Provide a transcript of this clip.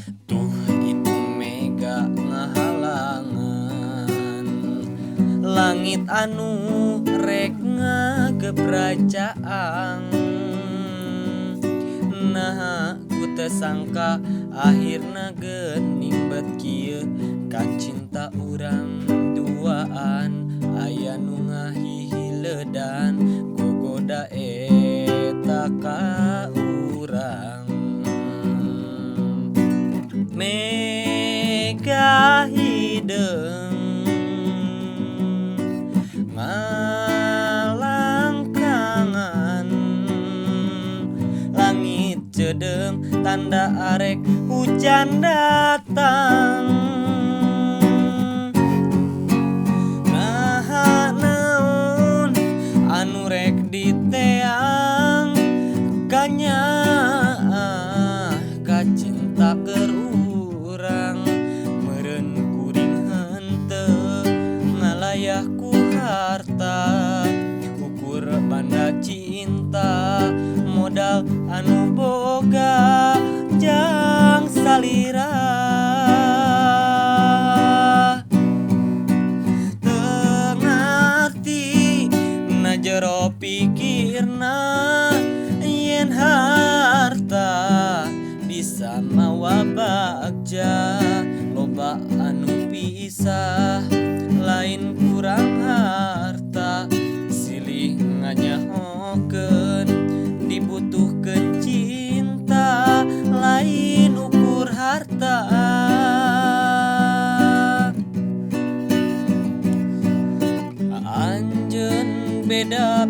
Tuh itu mega ngahalangan langit anu rek ngagebracaang. Nah ku teu sangka akhirna geuning bet kieu ka cinta urang duaan. Aya nu ngahihiledan gogoda eta ka urang. Mega hideung ngalangkangan langit ceudeum tanda arek hujan datang. Naha naon anu rek diteang kanyaah ka cinta keur urang. Meureun kuring henteu ngalayah ku harta, ukur banda cinta modal anu boga jang salira. Teu ngarti na jero pikirna yen harta bisa mawa bagja. Loba anu pisah lain kurang harta, silih nganyahokeun dibutuhkeun cinta lain ukur harta. Anjeun beda